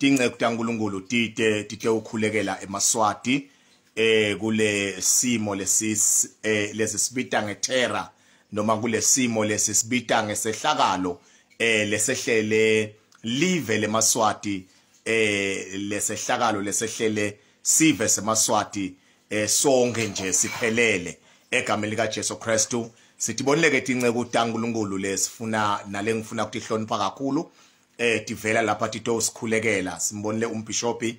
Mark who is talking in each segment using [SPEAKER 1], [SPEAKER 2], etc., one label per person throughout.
[SPEAKER 1] Tinceku taNkulunkulu tite tite ukhulekela emaSwati kule simo lesis lesisibita ngeterror noma kule simo lesisibita ngesehlakalo lesehlele live lemaSwati, lesehlakalo lesehlele sive semaSwati sonke nje siphelele egameni lika Jesu Kristu. Sitibonile ke tinceku taNkulunkulu lesifuna nalengifuna kutihlonipha kakhulu, tivela lapha titosikhulekela. Simbonile umbishopi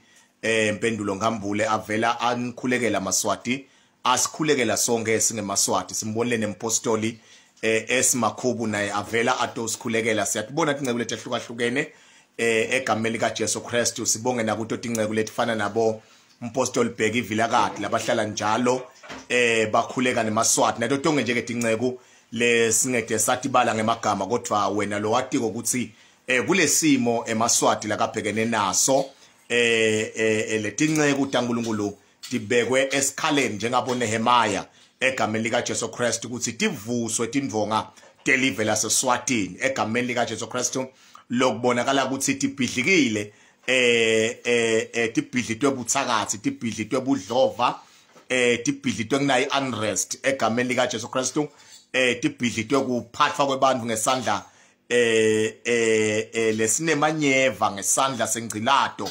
[SPEAKER 1] Mpendulo Nkambule avela anikhulekela maSwati, asikhulekela sonke singemaswati. Simbonile nempostoli esimakhubu naye avela atosikhulekela. Siyatibona tinceku letehlukahlukene egameni lika Jesu Kristu. Sibonge nakuto tinceku letifana nabo umpostoli Bheki Vilakati labahlala njalo bakhuleka nemaswati, nato tonke nje ke tinceku lesingede satibala ngemagama, kodwa wena lo watiko ukuthi kulesimo emaswati lakabhekene naso, letinceku taNkulunkulu tibekwe esikhaleni njengabo Nehemiah egameni lika Jesu Kristu ukuthi tivuswe tindvonga telive laseSwatini egameni lika Jesu Kristu, lokubonakala ukuthi tibhidlikile, tibhidlitwe buthakathi, tibhidlitwe budlova, tibhidlitwe kunayi unrest egameni lika Jesu Kristu, tibhidlitwe kuphathwa kwebantu ngesandla lesinemanyeva, ngesandla sengcilato.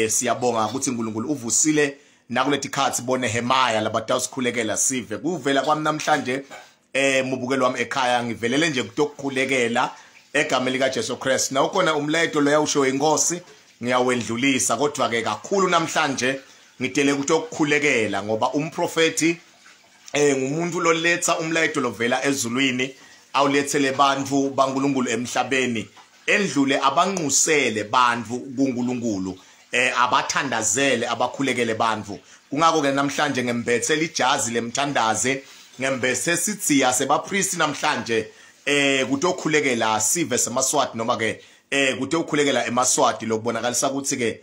[SPEAKER 1] Siyabonga ukuthi uNkulunkulu uvusile nakuletikhatsi boNehemiah labatawusikhulekela sive. Kuvela kwami namhlanje, mubukelo wami ekhaya, ngivelele nje kutokukhulekela egameni lika Jesu Christ. Nawukhona umlayeto lo yawusho inkosi, ngiyawendlulisa, kodwa ke kakhulu namhlanje ngidele kutokukhulekela, ngoba umprofeti ngumuntu loletha umlayeto lovela ezulwini awulethele bantfu baNkulunkulu emhlabeni, endlule abanqusele bantfu kuNkulunkulu, abathandazele, abakhulekele bantfu. Kungako ke namhlanje ngembethe lijazi lemthandaze, ngembethe sidziya sebapristi namhlanje kutokhulekela sive semaSwati, noma ke kutokhulekela emaSwati, lokubonakalisa ukuthi ke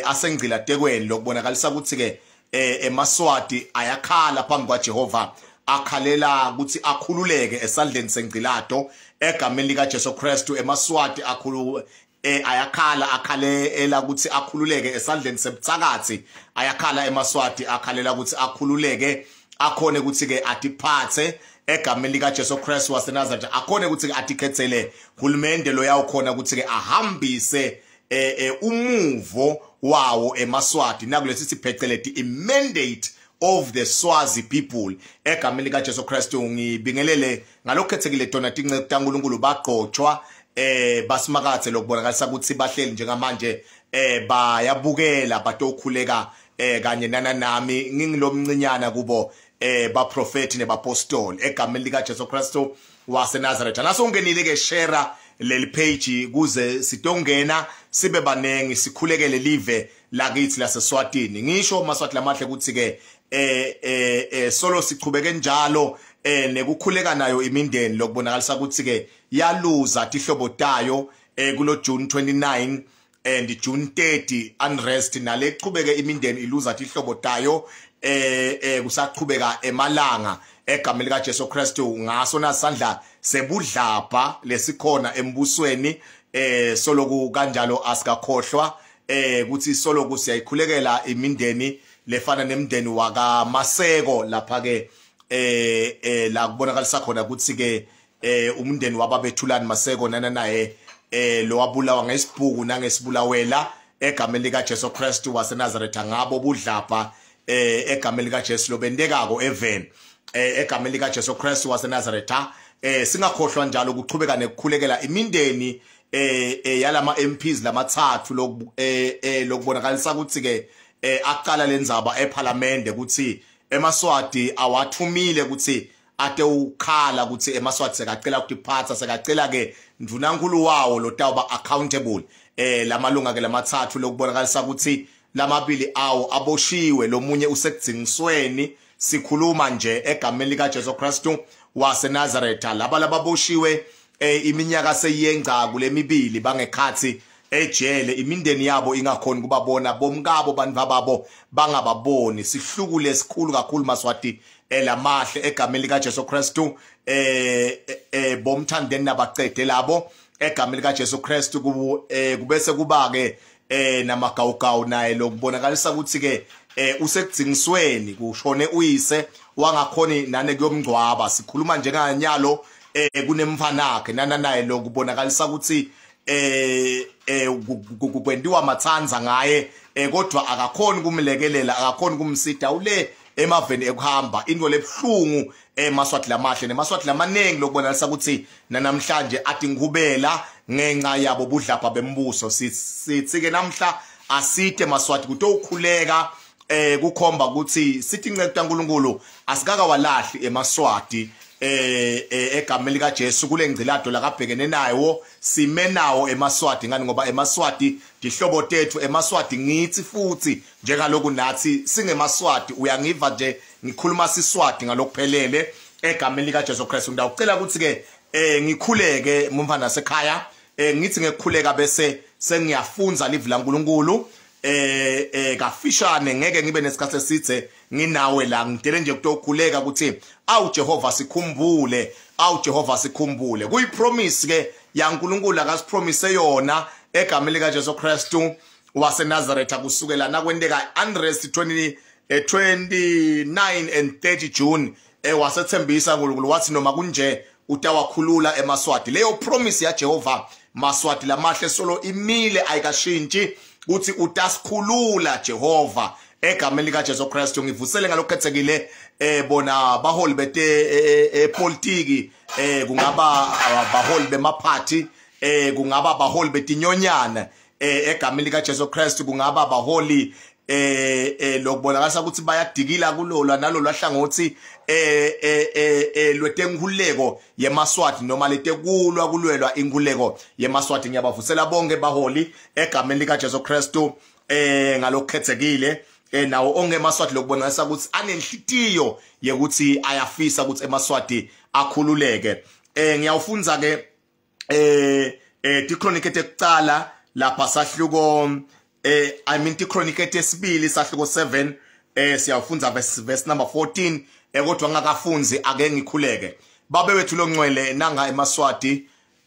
[SPEAKER 1] asengcila tekweni, lokubonakalisa ukuthi ke emaSwati ayakhala phambi kwaJehova, akhalela ukuthi akhululeke esandleni sengcilato egameni lika Jesu Kristu. EmaSwati akhulu ayakhala, akhalela ukuthi akhululeke esandleni sebutsakatsi. Ayakhala emaSwati, akhalela ukuthi akhululeke, akhone ukuthi ke atiphathe egameni lika Jesu Kristu waseNazaretha, akhone ukuthi ke atikhethele hulumende lo yawukhona ukuthi ke ahambise umuvo wawo emaSwati, nakulesi sipheceleti i-mandate of the Swazi people egameni lika Jesu Kristu. Ngibingelele ngalokukhethekile tona tinceku taNkulunkulu, bagqotshwa basimakathe, lokubonakalisa ukuthi bahleli njengamanje bayabukela, batokhuleka kanye nanami ngingilomncinyana kubo baprofeti nebapostoli egameni lika Jesu Kristu waseNazaretha. Naso ungenile ke, share leli page kuze sitongena sibe banengi, sikhulekele live lakithi laseSwatini. Ngisho maSwati lamahle ukuthi ke solo sichubeke njalo nekukhuleka nayo imindeni lokubonakalisa ukuthi ke yaluza tihlobo tayo kulo June 29 and June 30 unrest, nale chubeke imindeni iluza tihlobo tayo kusachubeka emalanga egameni lika Jesu Kristu, ngaso nasandla sebudlabha lesikhona embusweni. Soloku kanjalo asikakhohlwa kuthi soloku siyayikhulekela imindeni lefana nemndeni waka Maseko lapha ke, la kubonakalisa khona ukuthi ke umndeni wababethulani Maseko nana naye lo wabulawa ngesibhuku nangesibulawela egameni lika Jesu Kristu waseNazaretha, ngabo budlapha egameni lika Jesu lobentekako eveni egameni lika Jesu Kristu waseNazaretha. Singakhohlwa njalo ukuchubeka nekukhulekela imindeni yalama MPs lamathathu lokubonakalisa ukuthi ke aqala lendzaba eParliament ukuthi emaSwati awathumile ukuthi ate ukhala ukuthi emaSwati sekacela ukutiphatsa, sekacela ke ndvunankulu wawo lotawuba accountable. Lamalunga ke lamathathu lokubonakalisa ukuthi lamabili awo aboshiwe, lomunye usekudzingisweni sikhuluma nje egameni lika Jesu Kristu waseNazaretha. Laba lababoshiwe, iminyaka seyiyengca kulemibili bangekhathi ejele, imindeni yabo ingakhoni kubabona, bomkabo, bantu babo bangababoni. Sihluku lesikhulu kakhulu maSwati elamahle egameni lika Jesu Kristu. Bomthandeni nabacede labo egameni lika Jesu Kristu. Kubese kuba ke Namagawugawu naye lokubonakalisa ukuthi ke usekudzingisweni, kushone uyise wangakhoni nane kuyomngcwaba. Sikhuluma njenganyalo kunemfanakhe nana naye lokubonakalisa ukuthi kwendiwa mathanza ngaye, kodwa akakhoni kumlekelela, akakhoni kumsida ule emaveni ekuhamba. Into lebhlungu emaswati lamahle nemaswati lamaningi lokubonakalisa ukuthi namhlanje atingubela ngenxa yabo budlapha bembuso. Sithi ke namhla asite maswati kutokhuleka, kukhomba ukuthi sithi inceke kaNkuluNkulu asikakawalahli emaswati egameni lika Jesu kule ngcilado lakabhekene nayo. Sime nawo emaswati ngani ngoba emaswati dihlobo tethu, emaswati ngithi futhi njengaloku nathi singemaswati. Uyangiva nje ngikhuluma siswati ngalokuphelele egameni lika Jesu Christ. Ngidawucela ukuthi ke ngikhuleke mumfana sekhaya, ngithi ngekukhuleka bese sengiyafunza livi laNkuluNkulu kafishane, ngeke ngibe nesikhathi esithe nginawe la. Ngidele nje kutokhuleka ukuthi awu Jehova sikhumbule, awu Jehova sikhumbule. Kuyipromise ke yaNkuluNkulu akasipromise yona egameni lika Jesu Kristu waseNazaretha kusukela nakwenteka unrest 20 29 and 30 June, wasethembisa uNkulunkulu wathi noma kunje utawakhulula emaswati. Leyo promise ya Jehova maswati lamahle solo imile, ayikashintshi kuthi utasikhulula Jehova egameni lika Jesu Kristu. Ngivusele ngalokukhethekile bona baholi bete politiki, kungaba baholi bemaphathi, kungaba baholi betinyonyana egameni lika Jesu Kristu, kungaba baholi lokubonakalisa ukuthi bayadikila kulolwa nalolwa hlangothi lwetenkhuleko yemaswati noma letekulwa kulwelwa inkhuleko yemaswati. Ngiyabavusela bonke baholi egameni lika Jesu Kristu ngalokukhethekile, nawo onke emaswati lokubonakalisa ukuthi anenhlitiyo yekuthi ayafisa ukuthi emaswati akhululeke. Ngiyawufunza ke tichronike tekucala lapha sahluko, I mean tichronike tesibili sahluko 7, siyawufunza verse number 14, kodwa ngakafunzi ake ngikhuleke. Babe wethu longcwele, nanga emaswati,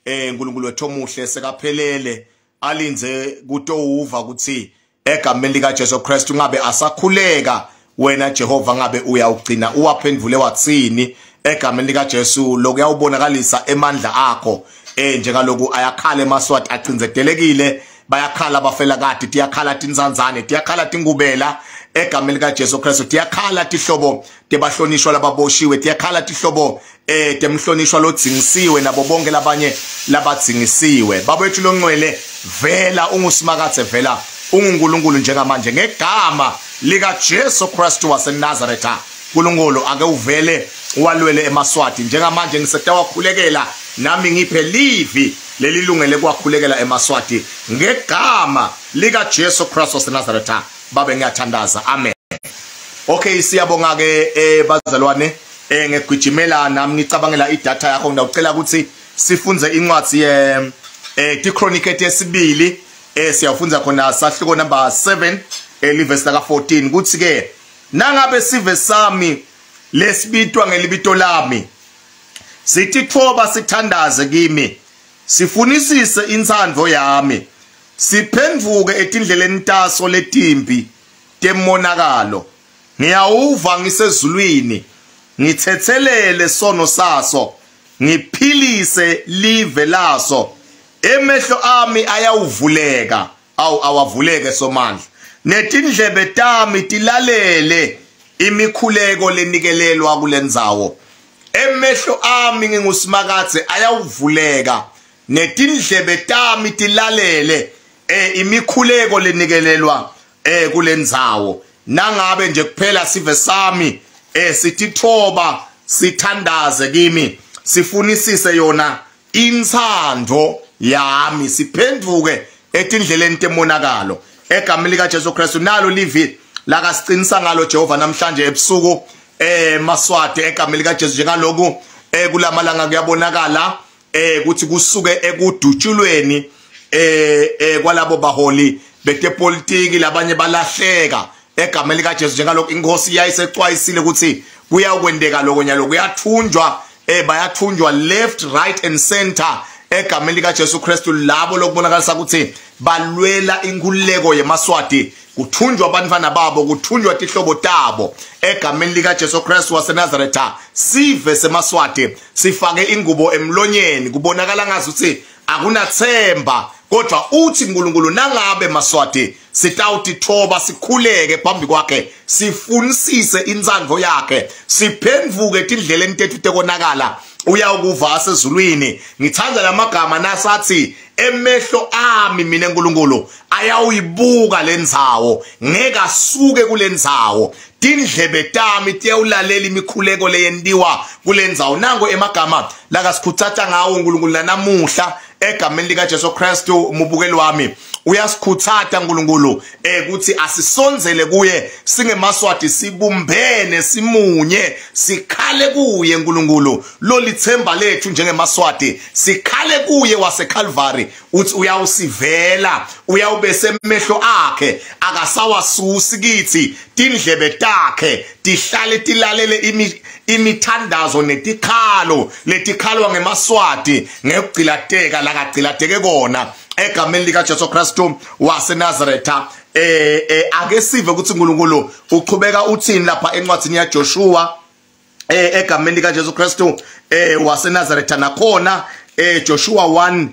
[SPEAKER 1] uNkulunkulu wethu omuhle sekaphelele alinze kutowuva ukuthi egameni lika Jesu Kristu ngabe asakhuleka wena Jehova ngabe uyawugcina uwaphendvule watsini egameni lika Jesu lokuyawubonakalisa emandla akho. Njengaloku ayakhala emaswati acindzetelekile, bayakhala abafelakati, tiyakhala tinzanzane, tiyakhala tingubela egameni lika Jesu Kristu, tiyakhala tihlobo tebahlonishwa lababoshiwe, tiyakhala tihlobo temhlonishwa lodzingisiwe nabo bonke labanye labadzingisiwe. Babethu longcwele, vela ungusimakathe, vela unguNkulunkulu njengamanje ngegama lika Jesu Kristu waseNazaretha. uNkulunkulu ake uvele walwele emaswati njengamanje, ngisetawakhulekela nami ngiphe livi lelilungele kwakhulekela emaswati ngegama lika Jesu Kristu waseNazaretha. Babe ngiyathandaza, amen. Okay, siyabonga ke bazalwane, ngegijimela nami ngicabangela idatha yakho. Ngiyacela ukuthi sifunze incwadi ye tichronike yesibili, siyafunza khona sahluko number 7 livesi laka 14, kuthi ke nangabe sive sami lesibitwa ngelibito lami sititfoba sithandaze kimi, sifunisise intsandvo yami, siphendvuke etindleleni taso letimbi temonakalo, ngiyawuva ngisezulwini, ngithethelele sono saso, ngiphilise live laso. Emehlo ami ayawuvuleka, awu awavuleke somandla, netindlebe tami tilalele imikhuleko lenikelelwa kulendzawo. Emehlo ami ngingusimakadze ayawuvuleka, netindlebe tami tilalele imikhuleko lenikelelwa kulendzawo. Nangabe nje kuphela sive sami sitithoba sithandaze kimi, sifunisise yona intsandvo yami, siphenduke etindleleni temonakalo egameni lika Jesu Kristu. Nalo livi lakasiqinisa ngalo Jehova namhlanje ebusuku maswati egameni lika Jesu. Njengaloku kulamalanga kuyabonakala ukuthi kusuke ekudutshulweni kwalabo baholi betepolitiki, labanye balahleka egameni lika Jesu. Njengalokho inkosi yayisecwayisile ukuthi kuyakwendeka lokho, nyalo kuyathunjwa, bayathunjwa left, right and center. Egameni lika Jesu Kristu, labo lokubonakalisa ukuthi balwela inkululeko yemaSwati, kuthunjwa abantwana babo, kuthunjwa tihlobo tabo, egameni lika Jesu Kristu waseNazaretha, sive semaSwati sifake ingubo emlonyeni, kubonakala ngazuthi akunathemba. Kodwa uthi uNkulunkulu, nangabe maSwati sitawutithoba, sikhuleke phambi kwakhe, sifunisise intsandvo yakhe, siphenduke tindleleni tethu tekonakala, uyawukuva asezulwini. Ngithanda lamagama nasathi, "Emehlo ami mina uNkulunkulu ayawuyibuka lendzawo, ngeke asuke kulendzawo, tindlebe tami tiyawulalela imikhuleko leyentiwa kulendzawo." Nango emagama lakasikhutsata ngawo uNkulunkulu nanamuhla egameni lika Jesu Kristu. Mubukeli wami, uyasikhutsata uNkulunkulu ukuthi asisondzele kuye singemaswati, sibumbene, simunye, sikhale kuye uNkulunkulu lolithemba lethu njengemaswati, sikhale kuye waseCalvary. Uthi uyawusivela, uyawube semehlo akhe akasawasusi kithi, tindlebe takhe tihlale tilalele imithandazo netikhalo letikhalwa ngemaswati ngekugcilateka lakagcilateke kona egameni lika Jesu Kristu waseNazaretha. Ake sive ukuthi uNkulunkulu uchubeka uthini lapha encwadini ya Joshua egameni lika Jesu Kristu waseNazaretha. Nakhona Joshua 1,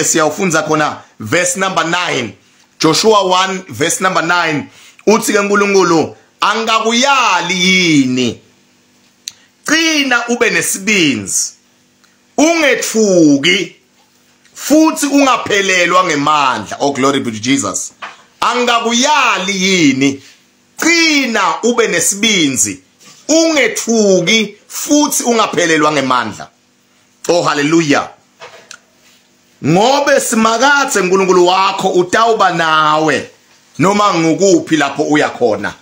[SPEAKER 1] siyawufundza khona verse number 9. Joshua 1 verse number 9, uthi ke uNkulunkulu, "Angakuyali yini? Qina ube nesibinzi, ungethuki futhi ungaphelelwa ngemandla." Oh, glory be to Jesus. "Angakuyali yini? Qina ube nesibinzi, ungethuki futhi ungaphelelwa ngemandla." Oh, hallelujah. "Ngobe Simakadze uNkulunkulu wakho utawuba nawe noma ngukuphi lapho uya khona."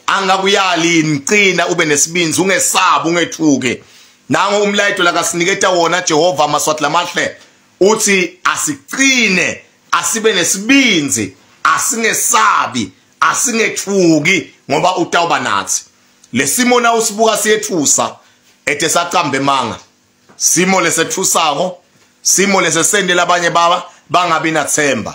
[SPEAKER 1] Angakuyali? Qina ube nesibinzi, ungesabi, ungethuki. Nango umlayito lakasiniketa wona Jehova, maswati lamahle. Uthi asicine, asibe nesibinzi, asingesabi, asingethuki, ngoba utawuba nathi. Lesimo na usibuka siyethusa, ete sacambe manga. Simo lesethusako, simo lesesende labanye baba bangabi nathemba,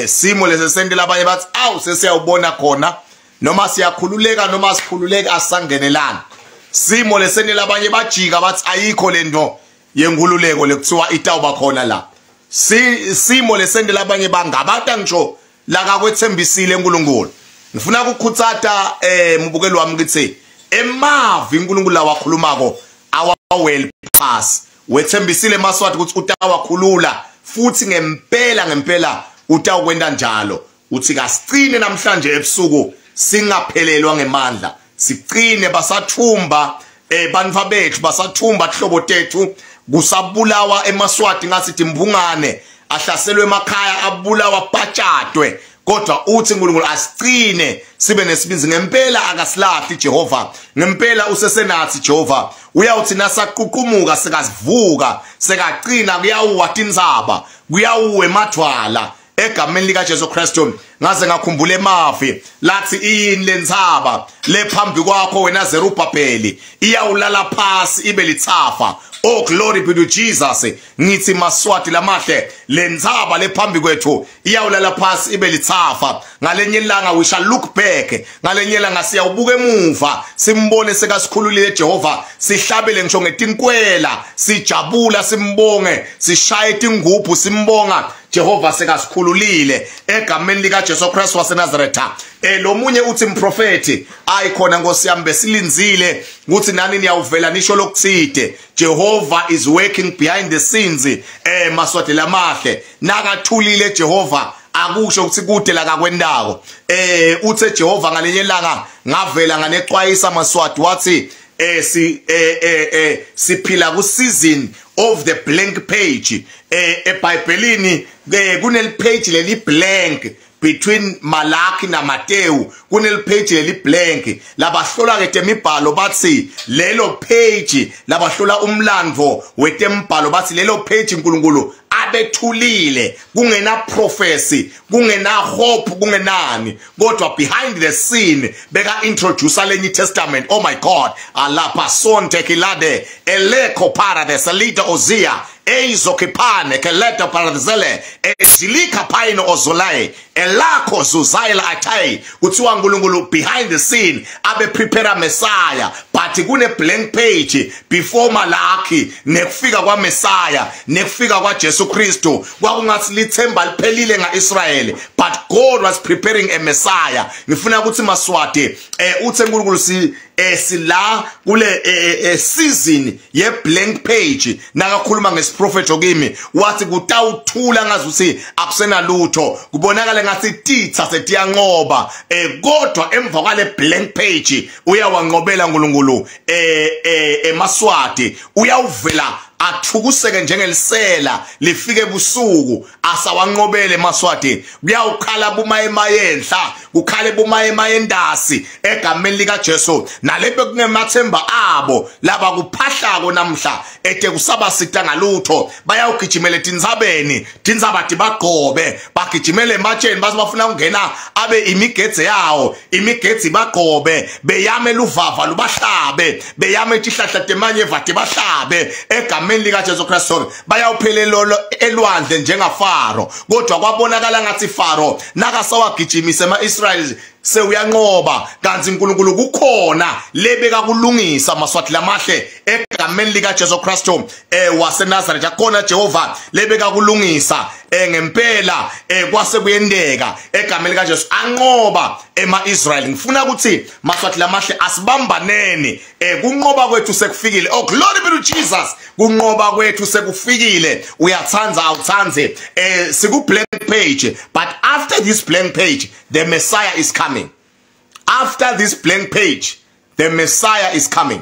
[SPEAKER 1] simo lesesende labanye bathi, "Awu, sesiyawubona khona noma siyakhululeka noma sikhululeka, asangenelana." Simo lesende labanye bajika bathi ayikho lento yenkululeko lekuthiwa itawuba khona la. Simo lesende labanye bangabata ngisho lakakwethembisile uNkulunkulu. Ngifuna ukukhutsata, mubukeli wami, ngithi emavi uNkulunkulu lawakhulumako awaweli phasi. Wethembisile maswati ukuthi utawakhulula, futhi ngempela ngempela utawukwenta njalo. Uthi kasicine namhlanje ebusuku, singaphelelwa ngemandla, sicine. Basathumba bantfu bethu, basathumba hlobo tethu, kusabulawa emaswati ngasithi timbungane, ahlaselwe emakhaya, abulawa, patshadwe. Kodwa uthi uNkulunkulu asicine, sibe nesibinzi. Ngempela akasilahli Jehova, ngempela usesenathi Jehova. Uyawuthi nasaququmuka, sekasivuka, sekaqina, kuyawuwa tintsaba, kuyawuwa emadvwala egameni lika Jesu Kristu. Ngaze ngakhumbula emavi lathi, "Iyini lentsaba lephambi kwakho wena Zerubhabheli? Iyawulala phasi ibe lithafa." Oh, glory be to Jesus. Ngithi maswati lamahle, lentsaba lephambi kwethu iyawulala phasi ibe lithafa. Ngalenye ilanga we shall look back, ngalenye ilanga siyawubuka emuva, simbone sekasikhululile Jehova, sihlabele ngisho ngetinkwela, sijabula, simbonge, sishaye tingubhu simbonga Jehova sekasikhululile egameni lika Jesu Christ waseNazaretha. Lo munye uthi, "Mprofeti, ayi khona Nkosi yami, besilinzile ukuthi nani niyawuvela nisho lokuthide." Jehova is working behind the scenes, maswati lamahle. Nakathulile Jehova, akusho ukuthi kude la kakwendako. Uthe Jehova ngalenye ilanga, ngavela nganexwayisa maswati, wathi si eh eh eh siphila ku season of the blank page. EBhayibhelini kuneli page leli blank between Malaki na Mateyu, kuneli page leli blank. Labahlola ke temibhalo bathi lelo page, labahlola umlando wetembhalo bathi lelo page uNkulunkulu abethulile, kungena prophecy, kungena hope, kungenani, kodwa behind the scene beka introduce lenye testament. Oh my God, alapha sonte kilade eleko paradise leader ozia. Eizokiphane keleta parazele ezilika paino ozolaye elakho zuzayela athayi. Kuthiwa uNkulunkulu behind the scene abe prepare Messiah, but kune blank page before Malaki nekufika kwa Messiah nekufika kwa Jesu Kristu. Kwakungathi lithemba liphelile ngaIsrael, but God was preparing a Messiah. Ngifuna ukuthi Maswati uthe uNkulunkulu si sila kule season ye blank page. Nakakhuluma ngesiprofeto kimi wathi kutawuthula ngazuthi akusenalutho, kubonakala ngathi titha setiyanqoba, kodwa emva kwale blank page uyawanqobela uNkulunkulu eMaswati. Uyawuvela athukuseke njengelisela lifike ebusuku asawanqobele eMaswati. Kuyawukhala bumaye mayenhla, kukhale bumaye mayendasi egameni lika Jesu. Nalebe kungemathemba abo laba kuphahlako namhla ete kusaba sita ngalutho, bayawugijimela etintsabeni, tintsaba tibagqobe, bagijimele ematsheni base bafuna ukungena abe imigedze yawo, imigedze bagqobe, beyame luvava lubahlabe, beyame tihlahla temanyeva tibahlabe egameni lika Jesu Kristu. Bayawuphelela elwandle njengaFaro, kodwa kwabonakala ngathi Faro nakasawagijimisa ema-Israyeli sewuyanqoba, kanti uNkulunkulu kukhona lebeka kulungisa. Maswati lamahle, egameni lika Jesu Kristu waseNazaretha, khona Jehova lebeka kulungisa ngempela kwase kuyendeka egameni lika Jesu, anqoba ema-Israyeli. Ngifuna ukuthi Maswati lamahle asibambaneni, kunqoba kwethu sekufikile. Oh, glory be to Jesus, kunqoba kwethu sekufikile. Uyathanda awuthandi, siku blank page, but after this blank page the Messiah is coming. After this blank page the Messiah is coming.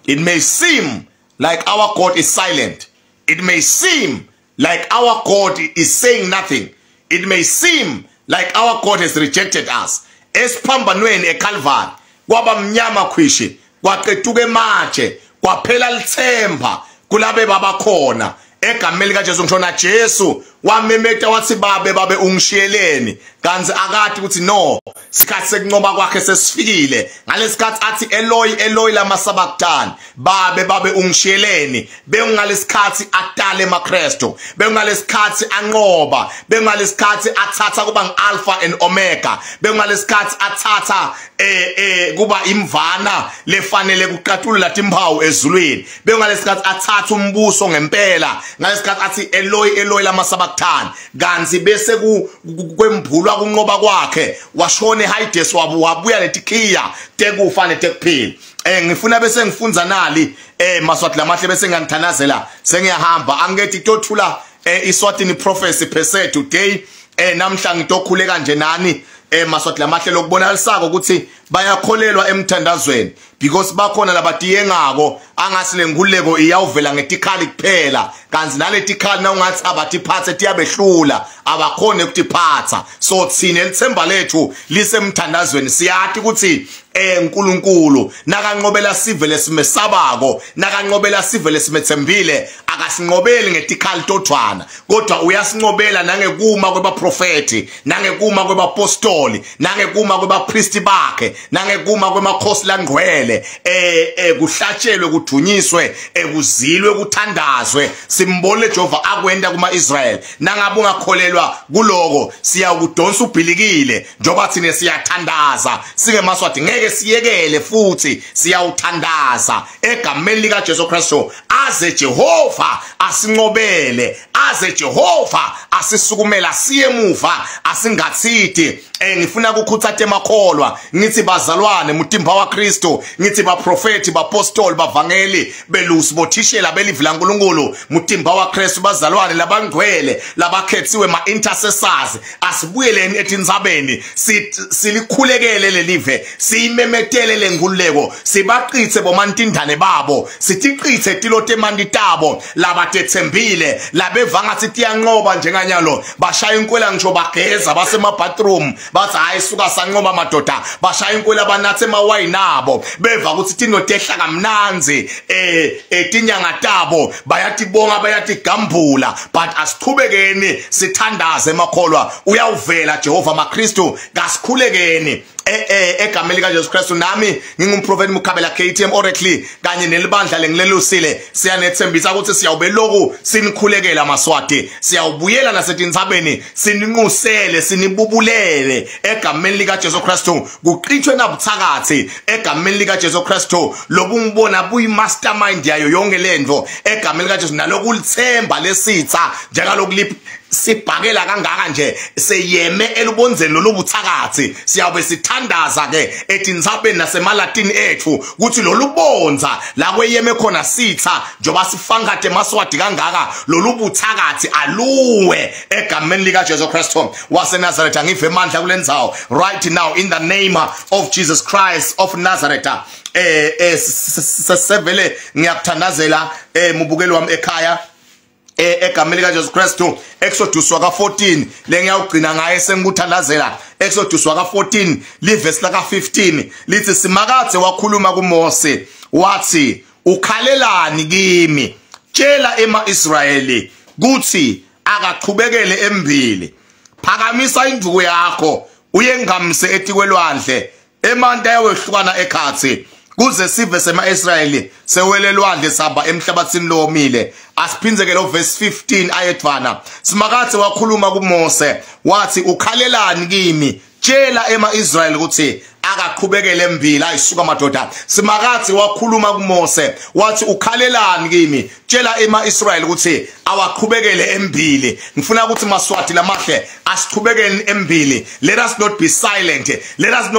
[SPEAKER 1] It may seem like our God is silent. It may seem like our God is saying nothing. It may seem like our God has rejected us. Esiphambanweni eCalvary kwaba mnyama khwishi, kwaqetuka ematshe, kwaphela lithemba kulabe babakhona. Egameni lika Jesu, ngisho na Jesu wamemeta wathi, "Babe, babe, ungishiyeleni?" Kanti akati ukuthi no, sikhathi sekunqoba kwakhe sesifikile. Ngalesikhathi athi, "Eloi, Eloi, lama sabachthani," "Babe, babe, ungishiyeleni," bekungalesikhathi atale emaKristu, bekungalesikhathi anqoba, bekungalesikhathi athatha kuba ngi-Alpha and Omega, bekungalesikhathi athatha kuba imvana lefanele kuqatulula timphawu ezulwini, bekungalesikhathi athatha umbuso ngempela, ngalesikhathi athi, "Eloi, Eloi, lama sabachthani." Kanti bese kwembulwa kunqoba kwakhe, washona eHades, wabuya letikhiya tekufa netekuphila. Ngifuna bese ngifunza nali, Maswati lamahle, bese ngiyangithandazela sengiyahamba. Angithi kutothula iSwatini prophecy per se today. Namhla ngitokhuleka nje nani, Maswati lamahle, lokubonakalisako ukuthi bayakholelwa emthandazweni, because bakhona labatiyengako angasi lenkululeko iyawuvela ngetikhali kuphela, kanti naletikhali na ungathi abatiphathe tiyabehlula, abakhona ukutiphatha. So thina lithemba lethu lisemthandazweni. Siyati ukuthi uNkulunkulu nakanqobela sive lesimesabako, nakanqobela sive lesimethembile, akasinqobeli ngetikhali todvwana, kodwa uyasinqobela nangekuma kwebaprofeti, nangekuma kwebapostoli, nangekuma kwebapristi bakhe, nangekuma kwemakhosi langcwele. Kuhlatshelwe, kudunyiswe, kuzilwe, kuthandazwe. Simbone Jehova akwenda kuma-Israel. Nangabe ungakholelwa kuloko, siyakudonsa ubhilikile, njengoba thina siyathandaza singemaswati, ngeke siyekele futhi siyawuthandaza egameni lika Jesu Kristu aze Jehova asinqobele, aze Jehova asisukumela, siye emuva asingathidi. Ngifuna ukukhuthatha emakholwa, ngithi bazalwane, mutimba waKristu, ngithi baprofeti, bapostoli, bavangeli, belusi, bothishela belivi laNkulunkulu, mutimba waKristu, bazalwane labangcwele labakhethiwe, ma intercessors, asibuyeleni etindzabeni, silikhulekele lelive, siyimemetele lenkululeko, sibaqithe bomantindane babo, sitiqithe tilo temanti tabo labatethembile, labeva ngathi tiyanqoba njenganyalo. Bashaya inkwela ngisho bageza basema bathroom, bathi, "Hayi suka, sanqoba madoda." Bashaya inkwela, banathe emawayini abo, beva ukuthi tinotehla kamnanzi, tinyanga tabo bayatibonga, bayatigambula. But asichubekeni sithandaze emakholwa, uyawuvela Jehova. MaKristu, kasikhulekeni. Egameni lika Jesu Kristu, nami ngingumprofeti Mukhabela KTM Oracle kanye nelibandla lengilelusile, siyanethembisa ukuthi siyawube loku sinikhulekela Maswati, siyawubuyela nasetintsabeni sininqusele sinibubulele egameni lika Jesu Kristu, kuqithwe nabuthakathi egameni lika Jesu Kristu, lobungibona buyi mastermind yayo yonke lento egameni lika Jesu, nalokulithemba lesitha njengalokuliphi sibhakela kangaka nje seyeme elubonzeni lolubuthakathi. Siyabe sithandaza ke etintsabeni nasemalatini ethu ukuthi lolubonza la kweyeme khona sitha njoba sifankade emaswati kangaka, lolubuthakathi aluwe egameni lika Jesu Kristu waseNazaretha. Ngive amandla kulendzawo right now in the name of Jesus Christ of Nazareth. Sevele ngiyakuthandazela mubukeli wami ekhaya egameni lika Jesu Kristu. Exodus waka 14 lengiyawugcina ngaye sengikuthandazela, Exodus waka 14 livesi laka 15 lithi, Simakadze wakhuluma kuMose wathi, ukhalelani kimi? Tshela ema-Israyeli kuthi akachubekele embili. Phakamisa induku yakho uyengamise etikwelwandle, emanti ayawehlukana ekhatsi, kuze sive sema-Israyeli sewele lwandle sihamba emhlabathini lowomile. Asiphindze ke lo verse 15 ayedvana. Simakadze wakhuluma kuMose wathi, ukhalelani kimi? Tshela ema-Israyeli ukuthi akaqhubekele embili. Ayisuka madoda. Simakadze wakhuluma kuMose wathi, ukhalelani kimi? Tshela ema-Israyeli ukuthi awaqhubekele embili. Ngifuna ukuthi Maswati lamahle asiqhubekeni embili. Let us not be silent, let us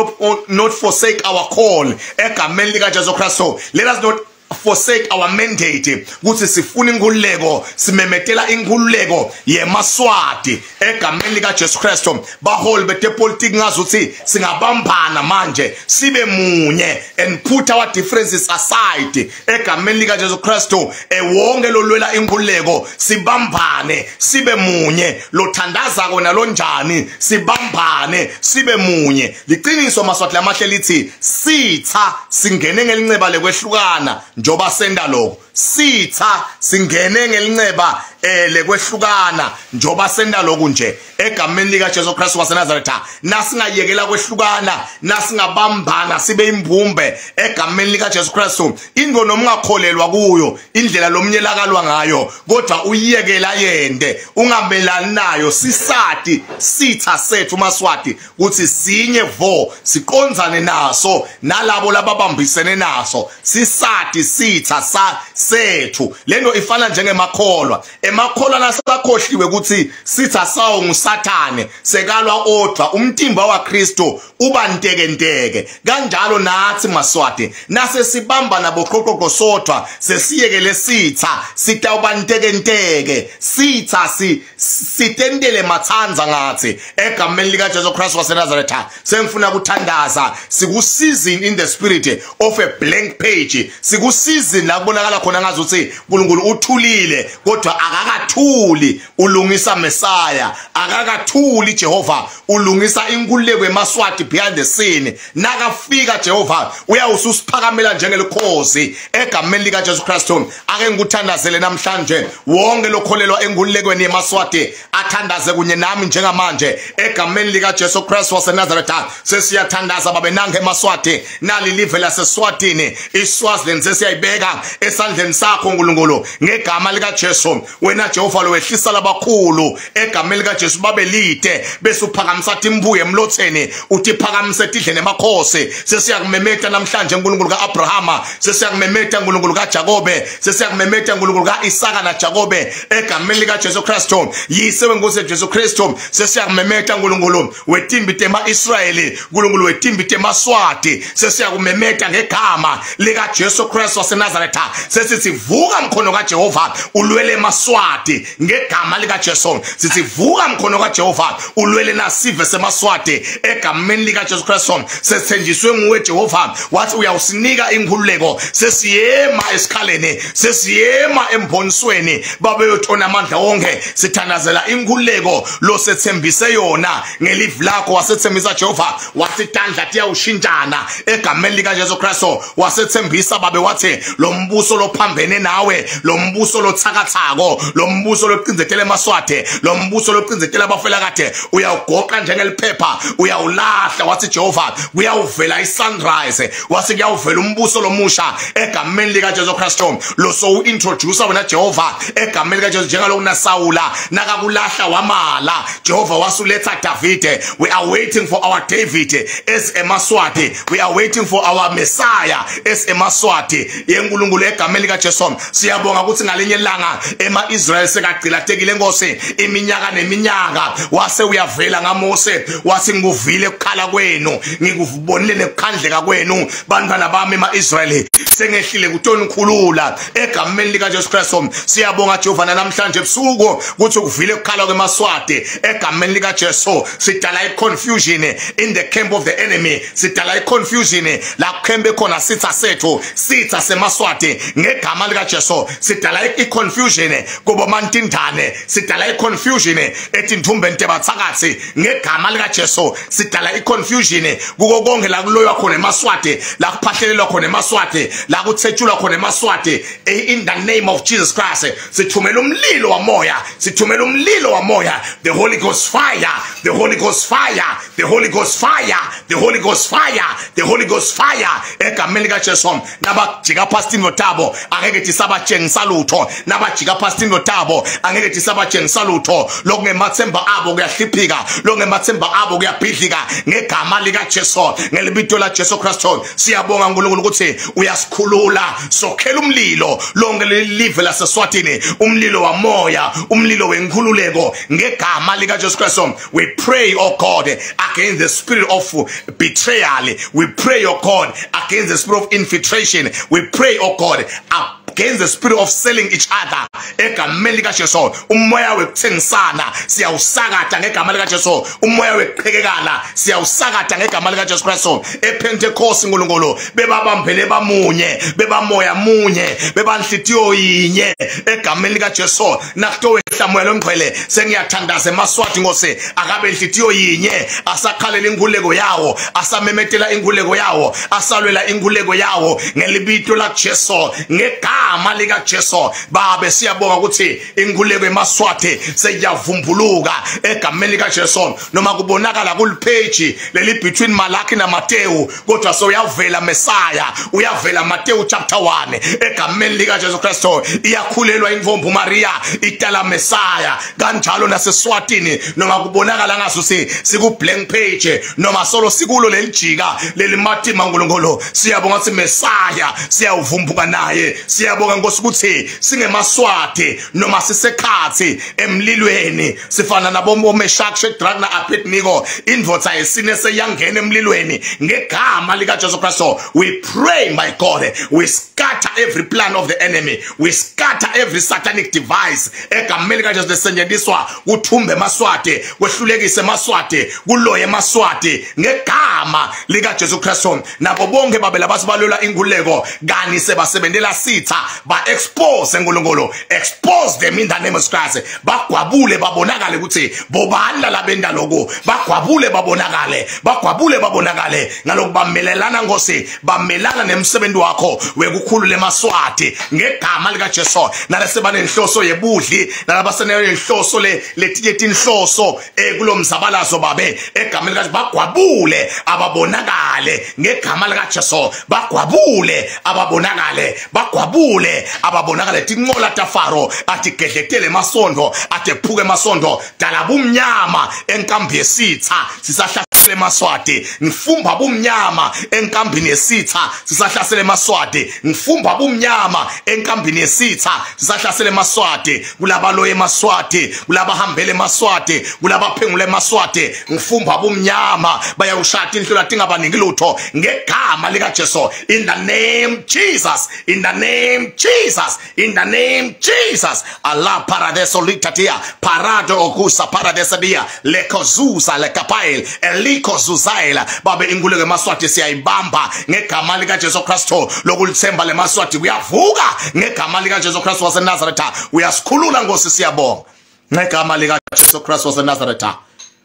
[SPEAKER 1] not forsake our call egameni lika Jesu Kristu. Let us not forsake our mandate ukuthi sifuna inkululeko, simemetela inkululeko yemaswati egameni lika Jesu Kristu. Baholi betepolitiki, ngazi ukuthi singabambana manje sibe munye and put our differences aside egameni lika Jesu Kristu. Ewonke lolwela inkululeko, sibambane sibe munye, lothandaza kona lonjani, sibambane sibe munye. Liqiniso Maswati lamahle lithi sitha singene ngelinceba lekwehlukana, njoba senda lokho sitha singene ngelinceba lekwehlukana, njoba senda lokhu nje egameni lika Jesu Kristu waseNazaretha. Nasingayekela kwehlukana, nasingabambana sibe imbumbe egameni lika Jesu Kristu, ingo noma ungakholelwa kuyo indlela lomnye lakalwa ngayo, kodwa uyiyekela yende, ungamelani nayo. Sisati sitha sethu Maswati kuthi sinye vo, siqonzane naso nalabo lababambisene naso. Sisati sitha sa sethu. Lento ifana njengemakholwa, emakholwa nasakhohliwe ukuthi sitha sawo nguSathane, sekalwa odwa, umtimba waKristu uba ntekenteke. Kanjalo nathi Maswati nase sibamba nabo qoqoqo sodwa, sesiyekele sitha, sitawuba ntekenteke, sitha si sitendele mathanza ngathi egameni lika Jesu Christ waseNazaretha. Sengifuna ukuthandaza. Siku season in the spirit of a blank page, siku season la kubonakala khona ngazi ukuthi uNkulunkulu uthulile, kodwa akakathuli, ulungisa Messiah. Akakathuli Jehova, ulungisa inkululeko emaswati behind the scene. Nakafika Jehova uyawususiphakamela njengelikhozi egameni lika Jesu Kristu. Ake ngikuthandazele namhlanje, wonke lokholelwa enkululekweni yemaswati athandaze kunye nami njengamanje egameni lika Jesu Kristu waseNazaretha. Sesiyathandaza babe, nange emaswati, nali live laseSwatini, iSwaziland, sesiyayibeka esandleni sakho uNkulunkulu ngegama lika Jesu. Wena Jehova lo wehlisa labakhulu egameni lika Jesu babe lide, bese uphakamisa timbuye emlotheni, uthi phakamise tidle nemakhosi. Sesiyakumemeta namhlanje uNkulunkulu kaAbrahama, sesiyakumemeta uNkulunkulu kaJakobe, sesiyakumemeta uNkulunkulu kaIsaka naJakobe egameni lika Jesu Kristu, yise wenkosi Jesu Kristu. Sesiyakumemeta uNkulunkulu wetimbi tema-Israyeli, uNkulunkulu wetimbi temaswati. Sesiyakumemeta ngegama lika Jesu Kristu waseNazaretha. Sesithi vuka mkhono kaJehova ulwele emaswati ngegama lika Jesu. Sithi vuka mkhono kaJehova ulwele nasive semaswati egameni lika Jesu Kristu. Sesithenjiswe nguwe Jehova, wathi uyawusinika inkululeko. Sesiyema esikhaleni, sesiyema embonisweni babe yotona amandla wonke, sithandazela inkululeko losethembise yona ngelivi lakho. Wasethembisa Jehova, wathi tandla tiyawushintshana egameni lika Jesu Kristu. Wasethembisa babe, wathi lo mbuso lo lophambene nawe, lo mbuso lothakathako, lo mbuso locinzetela emaswati, lo mbuso locinzetela abafela kade, uyawugoqa njengeliphepha, uyawulahla. Wathi Jehova kuyawuvela isunrise, wathi kuyawuvela umbuso lomusha egameni lika Jesu Kristu. Lo so introduce wena Jehova egameni lika Jesu, njengaloku naSawula nakakulahla wamala, Jehova wasuletha Davide. We are waiting for our David as emaswati, we are waiting for our Messiah as emaswati yenkulunkulu egameni lika Jesu. Siyabonga ukuthi ngalinye ilanga ema-Israel sekagcilatekile Nkosi iminyaka neminyaka, wase uyavela ngaMose, wathi ngikuvile ukukhala kwenu, ngikubonile nekukhandleka kwenu bantwana bami ema-Israel, sengehlile kutonikhulula egameni lika Jesu Kristu. Siyabonga Jehova namhlanje ebusuku ukuthi ukuvile ukukhala kwemaswati egameni lika Jesu. Sidala i-confusion in the camp of the enemy, sidala i-confusion la kukhembe khona sitha sethu, sitha semaswati ngegama lika Jesu. Sidala i-confusion kubo mantindane, sidala i-confusion etinthumbeni tebathakathi ngegama lika Jesu. Sidala i-confusion kuko konke la kuloywa khona emaswati, la kuphahlelelwa khona emaswati, la kuthetshulwa khona emaswati in the name of Jesus Christ. Sithumela umlilo wamoya, sithumela umlilo wamoya, the Holy Ghost fire, the Holy Ghost fire, the Holy Ghost fire, the Holy Ghost fire, the Holy Ghost fire egameni lika Jesu. Nabajika past indotabo angeke tisabatshengisa lutho, nabajika past indotabo angeke tisabatshengisa lutho. Lokungemathemba abo kuyahliphika, lokungemathemba abo kuyabhidlika ngegama lika Jesu, ngelibito la Jesu Kristu. Siyabonga uNkulunkulu ukuthi uyasikhulula, sokhela umlilo lonke live laseSwatini, umlilo wamoya, umlilo wenkhululeko ngegama lika Jesu Kristu. We pray, oh God, against the spirit of betrayal. We pray, oh God, against the spirit of infiltration. We pray, oh God, against the spirit of selling each other egameni lika Jesu. Umoya wekuthengisana siyawusakata ngegama lika Jesu, umoya wekuqhekekana siyawusakata ngegama lika Jesu Kristu. EPentecost uNkulunkulu bebabambele bamunye, bebamoya munye, bebanhlitiyo yinye egameni lika Jesu. Nakutowehla moya longcwele, sengiyathandaza emaswati Nkosi akabe inhlitiyo yinye, asakhalela inkululeko yawo, asamemetela inkululeko yawo, asalwela inkululeko yawo ngelibito la Jesu, ngegama lika Jesu. Babe siyabonga ukuthi inkululeko emaswati seyavumbuluka egameni lika Jesu. Noma kubonakala kulipage leli between Malaki na Mateyu, kodwa soyavela Messiah, uyavela Mateyu chapter 1 egameni lika Jesu Kristu. Iyakhulelwa intombi Maria, itala Messiah. Kanjalo naseSwatini noma kubonakala ngazuthi siku blank page, noma solo sikulo lelijika lelimatima uNkulunkulu, siyabonga ukuthi Messiah siyawuvumbuka naye. Siyabonga Nkosi ukuthi singemaswati noma sisekhathi emlilweni, sifana nabo Meshach, Shadrach na Abednego, indvodza yesine seyangena emlilweni ngegama lika Jesu Kristu. We pray, my God, we scatter every plan of the enemy, we scatter every satanic device egameni lika Jesu lesetshenziswa kuthumbe emaswati, kwehlulekise emaswati, kuloye emaswati ngegama lika Jesu Kristu. Nabo bonke babe labasibalwela inkululeko kani sebasebenzela sitha, ba expose uNkulunkulu, expose them in the name of Christ. Bagwabule babonakale ukuthi bobani labenda lokho, bagwabule babonakale, bagwabule babonakale ngalokhu bamelelana Nkosi, bamelana nemsebenzi wakho wekukhulula emaswati ngegama lika Jesu. Nalasebanenhloso yebudli, nalabasenenhloso le letinye tinhloso kulomzabalazo babe egameni lika bagwabule ababonakale ngegama lika Jesu, bagwabule ababonakale, bagwabule ababonakale. Tinqola taFaro atigedletele emasondo, atephuke emasondo, dala bumnyama enkambi yesitha sisahlasela emaswati. Ngifumba bumnyama enkambini yesitha sisahlasela emaswati, ngifumba bumnyama enkambini yesitha sisahlasela emaswati. Kulabaloye emaswati, kulabahambele emaswati, kulabaphengula emaswati, ngifumba bumnyama, bayawushaya inhlola tingabaningi lutho ngegama lika Jesu. In the name Jesus, in the name Jesus, in the name Jesus. Allah paradeso litatia parado okusa paradesa dia lekozuza lekapail elikozuzaila. Babe inkululeko emaswati siyayibamba ngegama lika Jesu Kristu. Lokulithemba lemaswati kuyavuka ngegama lika Jesu Kristu waseNazaretha. Uyasikhulula Nkosi, siyabonga ngegama lika Jesu Kristu waseNazaretha.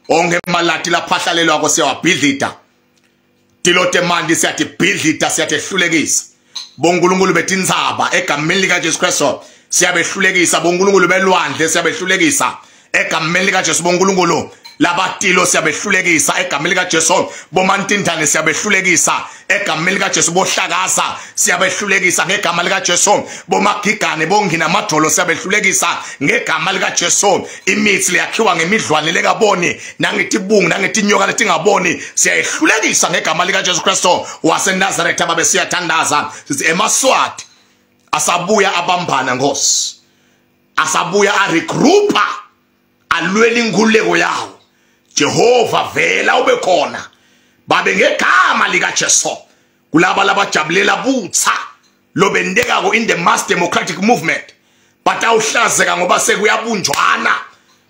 [SPEAKER 1] Onke emalati laphahlalelwako siyawabhidlita, tilote mandi siyatibhidlita, siyatehlulekisa. Bonkulunkulu betintsaba egameni lika Jesu Kristu siyabehlulekisa. Bonkulunkulu belwandle siyabehlulekisa egameni lika Jesu. Bonkulunkulu labatilo siyabehlulekisa egameni lika Jesu. Bomantindane siyabehlulekisa egameni lika Jesu. Bohlakaza siyabehlulekisa ngegama lika Jesu. Bomagigane bongina amadolo siyabehlulekisa ngegama lika Jesu. Imithi leyakhiwa ngemidlwane lekaboni nangetibungu nangetinyoka letingaboni siyayihlulekisa ngegama lika Jesu Kristu waseNazaretha. Babe, siyathandaza sithi emaSwati asabuya abambana, Nkosi, asabuya aregroupa alwela inkululeko yawo. Jehova, vela ube khona babe ngegama lika Jesu kulaba labajabulela butsa lobentekako in the mass democratic movement. Batawuhlazeka ngoba sekuyabunjwana,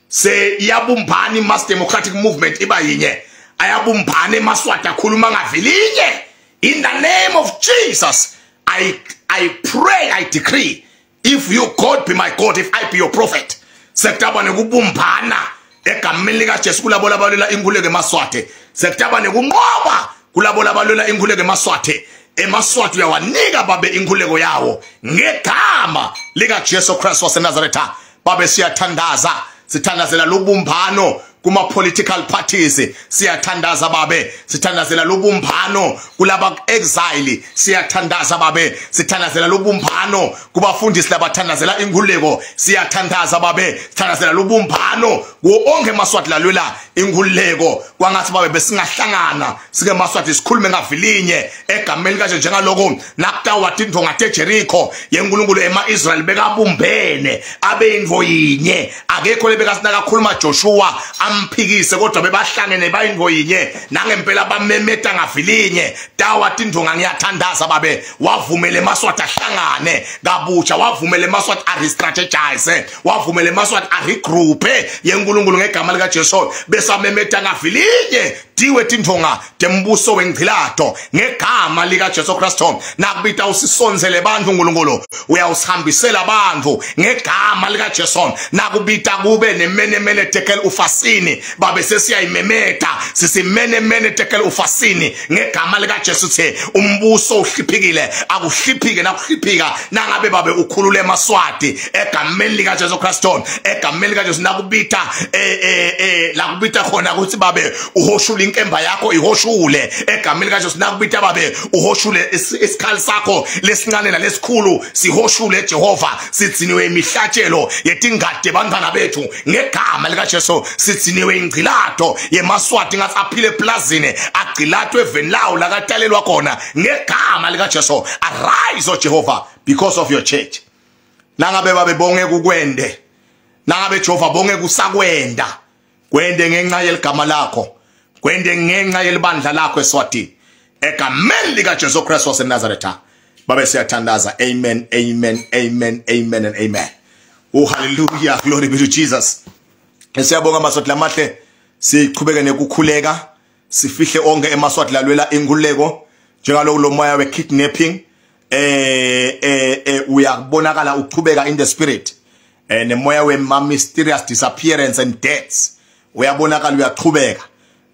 [SPEAKER 1] seyabumbana i-mass democratic movement iba yinye, ayabumbana emaSwati akhuluma ngavilinye. In the name of Jesus, I pray, I decree, if you God be my God, if I be your prophet, sekutaba nekubumbana egameni likaJesu kulabo labalwela inkululeko emaSwati. Sekutaba nekunqoba kulabo labalwela inkululeko emaSwati. EmaSwati uyawanika babe inkululeko yawo ngegama likaJesu Christ waseNazaretha. Babe, siyathandaza, sithandazela lubumbano kuma political parties. Siyathandaza babe, sithandazela lubumbano kulaba exile. Siyathandaza babe, sithandazela lubumbano kubafundisi labathandazela inkululeko. Siyathandaza babe, sithandazela lubumbano kuwo onke emaSwati lalwela inkululeko. Kwangathi babe besingahlangana sike maSwati sikhulume ngavilinye egameni likaJesu, njengaloko nakutawa tindvonga teJericho yeNkulunkulu, ema-Israyeli bekabumbene abe intfo yinye. Akekho lebekasinakakhuluma Joshua amphikise, kodwa bebahlangene bayintfo yinye, nangempela bamemeta ngavilinye, tawa tindvonga. Ngiyathandaza babe, wavumele emaSwati ahlangane kabusha, wavumele emaSwati arestrategize, wavumele emaSwati aregroupe yeNkulunkulu ngegama likaJesu, besamemeta ngavilinye, tiwe tindvonga tembuso wengcilato ngegama likaJesu Kristu. Nakubita usisonzele bantfu, uNkulunkulu uyawusihambisela bantfu ngegama likaJesu. Nakubita kube nemenemene tekel ufasini, babe sesiyayimemeta sisimenemene tekel ufasini ngegama likaJesu, tse umbuso uhliphikile, akuhliphike nakuhliphika nangabe babe ukhulule emaSwati egameni likaJesu Kristu, egameni likaJesu. Nakubita lakubita khona ukuthi babe uhoshule inkemba yakho, ihoshule egameni likaJesu. Nakubita babe uhoshule isikhali sakho lesincane nalesikhulu, sihoshule Jehova. Sidziniwe imihlatshelo yetingade bantwana bethu ngegama likaJesu. Sidziniwe ingcilato yemaSwati, ngathi aphile eplazini, agcilatwe eveni lawo lakatalelwa khona ngegama likaJesu. Arise, O Jehova, because of your church. Nangabe babe bonke kukwende, nangabe Jehova bonke kusakwenda, kwende ngenxa yeligama lakho, kwende ngenxa yelibandla lakho eSwatini, egameni likaJesu Kristu waseNazaretha. Babe, siyathandaza. Amen, amen, amen, amen and amen. Oh, hallelujah, glory be to Jesus. Siyabonga maSwati lamahle, sichubeke nekukhuleka, sifihle onke emaSwati lalwela inkululeko njengaloku lo moya we-kidnapping uyabonakala uchubeka in the spirit, nemoya we mysterious disappearance and deaths uyabonakala uyachubeka,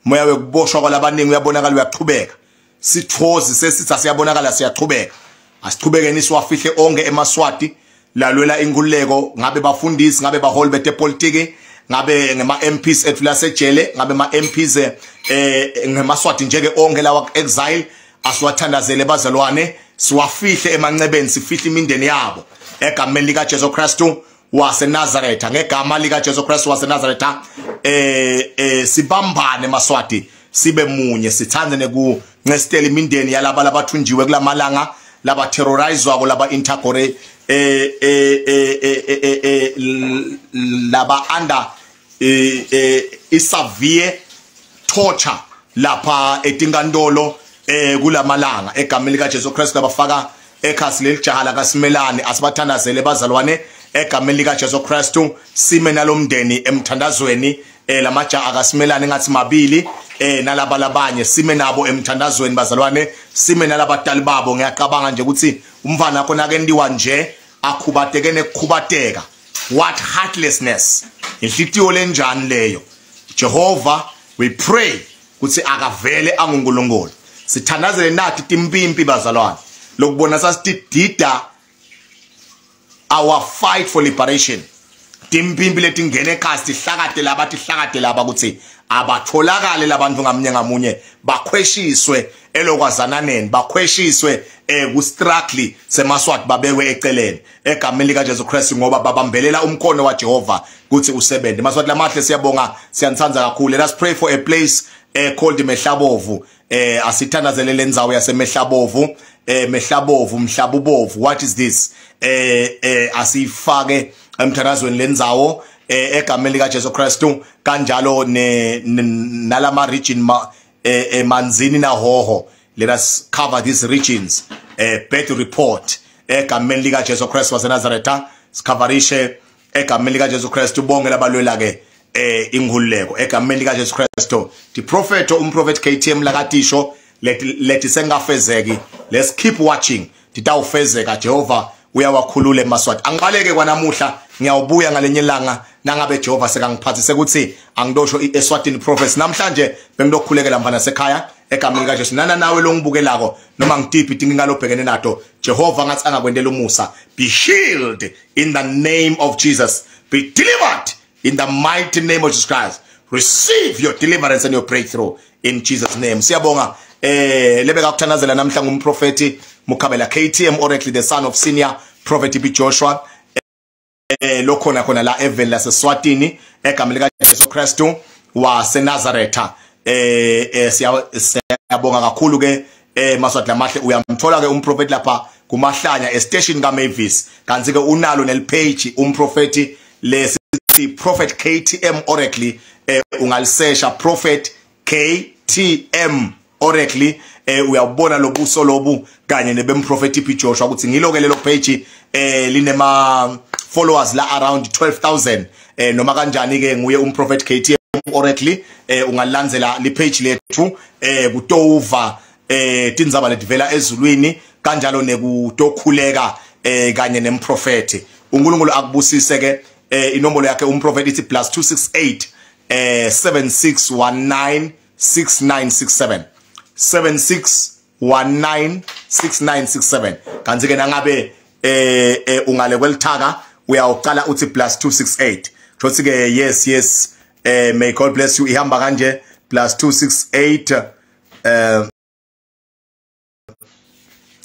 [SPEAKER 1] moya wekuboshwa kwalabaningi uyabonakala uyachubeka, sithozi sesitha siyabonakala siyachubeka. Asichubekeni siwafihle onke emaSwati lalwela inkululeko, ngabe bafundisi, ngabe baholi betepolitiki, ngabe ngema MPs ethu lasejele, ngabe ma MPs ngemaSwati nje ke onke lawa exile. Asiwathandazele bazalwane, siwafihle emancebeni, sifihle imindeni yabo egameni lika Jesu Kristu waseNazaretha, ngegama lika Jesu Kristu waseNazaretha. Sibambane maSwati, sibe munye, sithande nekuncestela imindeni yalaba labathunjiwe kulamalanga, laba terrorizwako, laba intergore laba under isavie torture lapha etinkantolo kulamalanga, egameni lika Jesu Kristu. Labafaka ekhasi lelijaha lakaSimelane, asibathandazele bazalwane egameni lika Jesu Kristu, sime nalomndeni emthandazweni. Lamajaha akaSimelane ngathi mabili nalaba labanye, sime nabo emthandazweni bazalwane, sime nalabatali babo. Ngiyacabanga nje ukuthi umfana wakho nakentiwa nje akhubateke nekukhubateka, what heartlessness, inhlitiyo lenjani leyo? Jehova, we pray ukuthi akavele anguNkulunkulu. Sithandazele nathi timpimpi bazalwane. Lokubona sasitidida our fight for liberation. Timpimpi letingena ekhasi tihlakate laba, tihlakate laba ukuthi abatholakale labantu ngamunye ngamunye, bakhweshiswe elokwazananeni, bakhweshiswe ku struggle semaswati, babekwe eceleni egameni lika Jesu Christ, ngoba babambelela umkhono waJehova kuthi usebenze. Maswati lamahle, siyabonga, siyantsandza kakhulu. Let us pray for a place called Mehlabovu. Asithandazele lendzawo yaseMehlabovu, Mehlabovu, Mhlabubovu. What is this? Asifake emthandazweni lendzawo egameni lika Jesu Christ, kanjalo ne nalama region ma emanzini nahoho. Let us cover these regions, bad report, egameni lika Jesu Christ waseNazaretha. Sicoverishe egameni lika Jesu Christ bonke labalwela ke inkhululeko egameni lika Jesu Christ. The prophet, umprophet KTM lakatisho leti leti sengafezeki. Let's keep watching, titawufezeka. Jehova uyawakhulula emaswati. Angibaleke kwanamuhla, ngiyawubuya ngalenye ilanga nangabe Jehova sekangiphathise ukuthi angidosho iEswatini prophecy. Namhlanje bengilokhulekela mfana sekhaya egameni lika Jesu. Nana nawe longibukelako, noma ngitiphi tinkinga lobhekene nato, Jehova ngathi angakwendela umusa. Be healed in the name of Jesus. Be delivered in the mighty name of Jesus Christ. Receive your deliverance and your breakthrough in Jesus' name. Siyabonga. Lebeka kuthandazela namhla ngumprofeti Mukhabela KTM Oracle, the son of senior prophet B Joshua, lokhona khona la eveni laseSwatini, egameni lika Jesu Kristu waseNazaretha. Siyabonga kakhulu ke, Maswati lamahle. Uyamthola ke umprofeti lapha kumahlanya estation kaMavis, kanti ke unalo nelipage umprofeti lesithi Prophet KTM Oracle. Ungalisesha Prophet KTM Oracle, uyabona lobuso lobu kanye nebemprofeti P Joshua ukuthi ngilo ke lelo page, linema followers la around 12,000. Noma kanjani ke nguye umprofet KTM Oracle. Ungalandzela li page lethu kutova tindzaba letivela ezulwini, kanjalo nekutokhuleka kanye nemprofeti. uNkulunkulu akubusise ke. Inombolo yakhe umprofeti ithi +268 7619 6967, 7619 6967. Kanti ke nangabe ungale kwelithaka, uyawuqala uthi +268. Shothi ke yes, may God bless you. Ihamba kanje, +268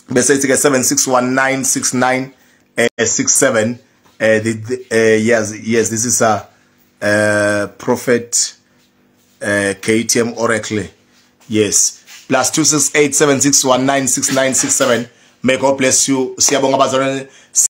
[SPEAKER 1] bese ithi ke 761969 67. The, yes, this is a prophet KTM Oracle. Yes, +268 76196967. May God bless you. Siyabonga bazalwane.